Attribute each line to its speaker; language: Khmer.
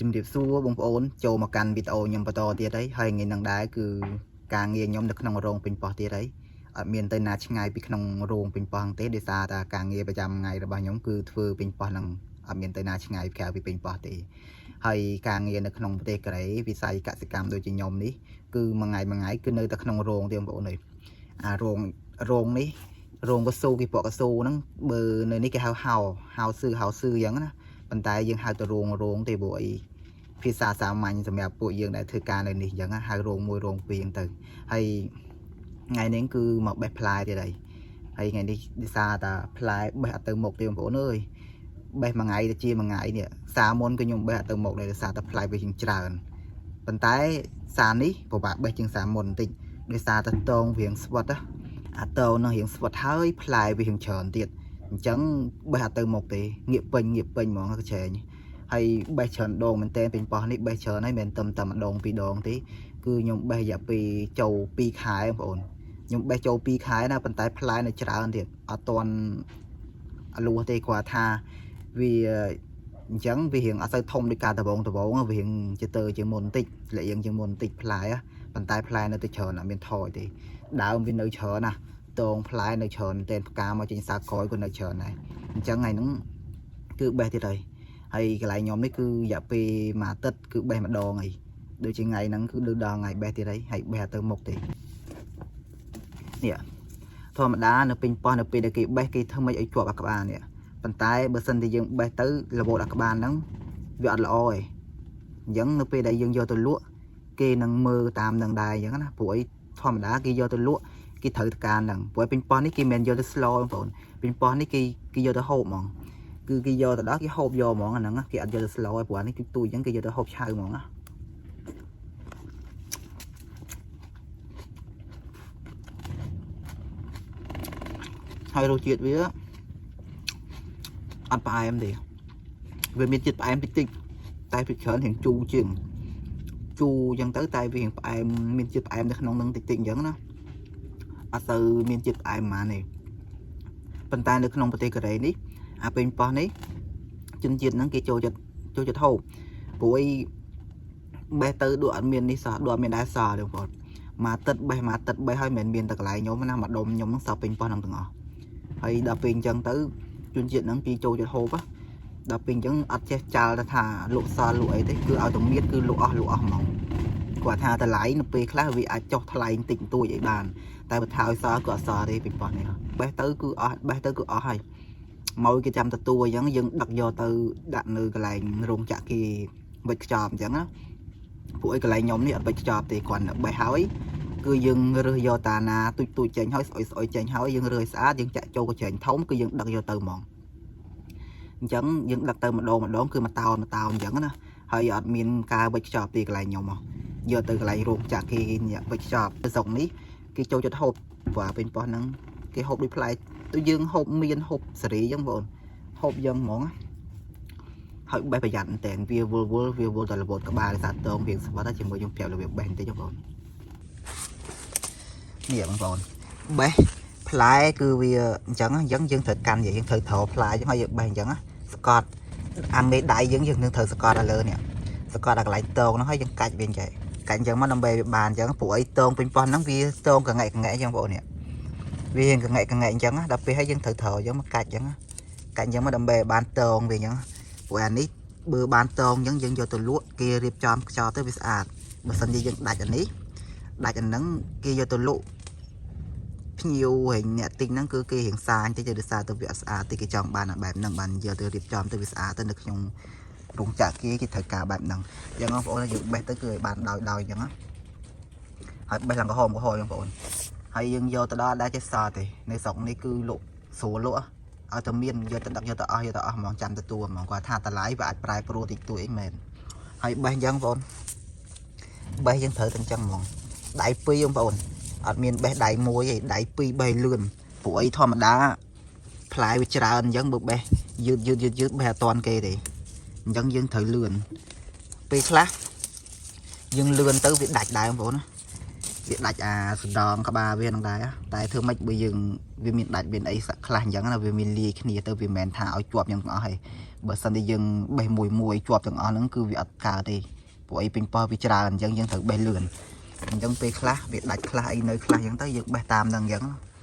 Speaker 1: ជំរាបសួរបងប្អូនចូលមកកាន់វីដេអូខ្ញុំបន្តទៀតហើយហើយថ្ងៃហ្នឹងដែរគឺការងារខ្ញុំនៅក្នុងរោងពេញប៉ោះទៀតហើយអត់មានទៅណាឆ្ងាយពីក្នុងរោងពេញប៉ោះហ្នឹងទេដោយសារតែការងារប្រចាំថ្ងៃរបស់ខ្ញុំគឺធ្វើពេញប៉ោះហ្នឹងអត់មានទៅណាឆ្ងាយក្រៅពីពេញប៉ោះទេហើយការងារនៅក្នុងប្រទេសកូរ៉េវិស័យកសិកម្មដូចជាខ្ញុំនេះគឺមួយថ្ងៃមួយថ្ងៃគឺនៅតែក្នុងរោងទេបងប្អូនអើយអារោងរោងនេះរោងកស៊ូគេពកកស៊ូហ្នឹងបើនៅនេះគេហៅហៅហៅស៊ឺហៅស៊ឺអញ្ចឹងណាប៉ុន្តែយើងហៅទៅរោងរោងទេព្រោះអី ភាសាសាមញ្ញសម្រាប់ពួកយើងដែលធ្វើការនៅនេះអញ្ចឹងណាហៅរោងមួយរោងពីរអញ្ចឹងទៅហើយថ្ងៃនេះគឺមកបេះផ្លែទៀតហើយហើយថ្ងៃនេះដោយសារតាផ្លែបេះអត់ទៅមុខទេបងប្អូនអើយបេះមួយថ្ងៃទៅជាមួយថ្ងៃនេះសាមុនគឺខ្ញុំបេះអត់ទៅមុខដែរដោយសារតាផ្លែវាជាងច្រើនប៉ុន្តែសានេះពិបាកបេះជាងសាមុនបន្តិចដោយសារតាតងរៀងស្វិតណាអាតងនឹងរៀងស្វិតហើយផ្លែវារៀងច្រើនទៀតអញ្ចឹងបេះអត់ទៅមុខទេងាកពេញងាកពេញហ្មងក្រែង ហើយបេះច្រើនដងមែនតើពេញប៉ោះនេះបេះច្រើនហើយមិនមែនតែម្ដងពីរដងទេគឺខ្ញុំបេះរយៈពេលចូល2ខែបងប្អូនខ្ញុំបេះចូល2ខែណាប៉ុន្តែផ្លែនៅច្រើនទៀតអត់ទាន់អលួសទេគាត់ថាវាអញ្ចឹងវារៀងអត់សូវធំដូចការដបងដបងវារៀងជាទៅជាងមុនបន្តិចលៀងជាងមុនបន្តិចផ្លែប៉ុន្តែផ្លែនៅតែច្រើនអត់មានថយទេដើមវានៅច្រើនណាតងផ្លែនៅច្រើនតែផ្កាមកចេញសាក្រោយក៏នៅច្រើនដែរអញ្ចឹងថ្ងៃហ្នឹងគឺបេះទៀតហើយ ហើយកន្លែងខ្ញុំនេះគឺរយៈពេលមួយអាទិត្យគឺបេះម្ដងហើយដូចជាថ្ងៃហ្នឹងគឺដូចដល់ថ្ងៃបេះទៀតហើយហើយបេះអត់ទៅមុខទេនេះធម្មតានៅពេញប៉ោះនៅពេលដែលគេបេះគេធ្វើម៉េចឲ្យជាប់អាក្បាលនេះប៉ុន្តែបើសិនជាយើងបេះទៅរបូតអាក្បាលហ្នឹងវាអត់ល្អទេអញ្ចឹងនៅពេលដែលយើងយកទៅលក់គេនឹងមើលតាមនឹងដែរអញ្ចឹងណាព្រោះអីធម្មតាគេយកទៅលក់គេត្រូវការហ្នឹងព្រោះពេញប៉ោះនេះគេមិនមែនយកទៅស្លបងប្អូនពេញប៉ោះនេះគេគេយកទៅហូបហ្មង គឺគេយកទៅដល់គេហូបយកហ្មងអាហ្នឹងណាគេអត់យកទៅស្លឯព្រោះអានេះគឺទូចអញ្ចឹងគេយកទៅហូបឆៅហ្មងណាហើយរសជាតិវាអត់ផ្អែមទេវាមានជាតិផ្អែមតិចតិចតែវាច្រើនរៀងជូរជាងជូរអញ្ចឹងទៅតែវារៀងផ្អែមមានជាតិផ្អែមនៅក្នុងហ្នឹងតិចតិចអញ្ចឹងណាអត់ទៅមានជាតិផ្អែមហ្មងទេប៉ុន្តែនៅក្នុងប្រទេសកូរ៉េនេះអាពេញប៉ោះនេះជនជាតិហ្នឹងគេចូលចិត្តចូលចិត្តហូបព្រោះអី បេះទៅដួសអត់មាននេះសោះដួសអត់មានដែរសោះទេបងប្អូនមួយអាទិត្យបេះមួយអាទិត្យបេះហើយមិនមែនមានតែកន្លែងខ្ញុំណាមួយដុំខ្ញុំហ្នឹងសោះពេញប៉ុណ្ណឹងទាំងអស់ហើយដល់ពេលអញ្ចឹងទៅជនជាតិហ្នឹងគេចូលចិត្តហូបដល់ពេលអញ្ចឹងអត់ចេះចាល់ទៅថាលក់សល់លក់អីទេគឺឲ្យតែមានគឺលក់អស់លក់អស់ហ្មងគាត់ថាតម្លៃនៅពេលខ្លះវាអាចចុះថ្លៃបន្តិចបន្តួចអីបានតែបើថាឲ្យសល់គឺអត់សល់ទេពេញប៉ុណ្នេះបេះទៅគឺអស់បេះទៅគឺអស់ហើយមកគេចាំទទួលអញ្ចឹងយើងដឹកយកទៅដាក់នៅកន្លែងរោងចក្រគេវិចខ្ចប់អញ្ចឹងណា ពួកអីកន្លែងខ្ញុំនេះអត់បិចខ្ចប់ទេគ្រាន់តែបេះហើយគឺយើងរើសយកតាណាទូចទូចចេញហើយស្អុយស្អុយចេញហើយយើងរើសឲ្យស្អាតយើងចាក់ចូលកញ្ច្រែងធំគឺយើងដឹកយកទៅហ្មងអញ្ចឹងយើងដឹកទៅម្ដងម្ដងគឺមួយតោនមួយតោនអញ្ចឹងណាហើយអត់មានការបិចខ្ចប់ទេកន្លែងខ្ញុំហ៎យកទៅកន្លែងរោងចក្រគេបិចខ្ចប់ទៅស្រុកនេះគេចូលចិត្តហូបព្រោះអាពេញប៉ោះហ្នឹងគេហូបដូចផ្លែដូចយើងហូបមៀនហូបសេរីអញ្ចឹងបងហូបយ៉ាងហ្មងណា ហើយបេះប្រយ័ត្នតែវាវល់វល់វាវល់តែរបូតក្បាលសាតងវាស្បត់ជាមួយខ្ញុំប្រាប់របៀបបេះបន្តិចបងប្អូននេះបងប្អូនបេះផ្លែគឺវាអញ្ចឹងអញ្ចឹងយើងត្រូវកាន់យើងត្រូវត្រផ្លែអញ្ចឹងហើយយើងបេះអញ្ចឹងស្កត់អាមេដៃយើងយើងនឹងត្រូវស្កត់ឲ្យលើនេះស្កត់ដល់កន្លែងតងហ្នឹងហើយយើងកាច់វាអញ្ចឹងកាច់អញ្ចឹងមកដើម្បីវាបានអញ្ចឹងព្រោះអីតងពេញប៉ុះហ្នឹងវាតងកងែកកងែកអញ្ចឹងបងប្អូននេះវាកងែកកងែកអញ្ចឹងដល់ពេលហើយយើងត្រូវត្រអញ្ចឹងមកកាច់អញ្ចឹងកាច់អញ្ចឹងមកដើម្បីបានតងវាអញ្ចឹងព្រោះអានេះ បើបានតងអញ្ចឹងយើងយកទៅលក់គេរៀបចំខ្យល់ទៅវាស្អាតបើសិនជាយើងដាច់អានេះដាច់អាហ្នឹងគេយកទៅលក់ភ្ញៀវហែងអ្នកទិញហ្នឹងគឺគេរៀងសាញតិចទៅដោយសារទៅវាអត់ស្អាតតិចគេចង់បានអាបែបហ្នឹងបានយកទៅរៀបចំទៅវាស្អាតទៅនៅក្នុងរោងចក្រគេគេត្រូវការបែបហ្នឹងអញ្ចឹងបងប្អូនយើងបេះទៅគឺឲ្យបានដោយដោយអញ្ចឹងណាហើយបេះឡើងក្រហមក្រហមបងប្អូនហើយយើងយកទៅដល់ដែរចេះសល់ទេនៅស្រុកនេះគឺលក់ស្រួលលក់ ឲ្យតែមានយកទៅដឹកយកទៅអស់យកទៅអស់ហ្មងចាំទទួលហ្មងគាត់ថាតម្លៃវាអាចប្រែប្រួលតិចតួចអីមែនហើយបេះអញ្ចឹងបងប្អូនបេះយើងត្រូវតែអញ្ចឹងហ្មងដៃពីរបងប្អូនអត់មានបេះដៃមួយទេដៃពីរបេះលឿនព្រោះអីធម្មតាផ្លែវាច្រើនអញ្ចឹងបើបេះយឺតយឺតយឺតយឺតបេះអត់តាន់គេទេអញ្ចឹងយើងត្រូវលឿនពេលខ្លះយើងលឿនទៅវាដាច់ដែរបងប្អូនណាវាដាច់អាសណ្ដងក្បាលវានឹងដែរតែធ្វើម៉េចបើយើង វាមានដាច់មានអីខ្លះអញ្ចឹងណាវាមានលាយគ្នាទៅវាមិនមែនថាឲ្យជាប់យ៉ាងទាំងអស់ទេ បើសិនជាយើងបេះមួយមួយជាប់ទាំងអស់ហ្នឹងគឺវាអត់កើតទេព្រោះអីប៉េងប៉ោះវាច្រើនអញ្ចឹងយើងត្រូវបេះលឿនអញ្ចឹងពេលខ្លះវាដាច់ខ្លះអីនៅខ្លះអញ្ចឹងទៅយើងបេះតាមហ្នឹងអញ្ចឹង។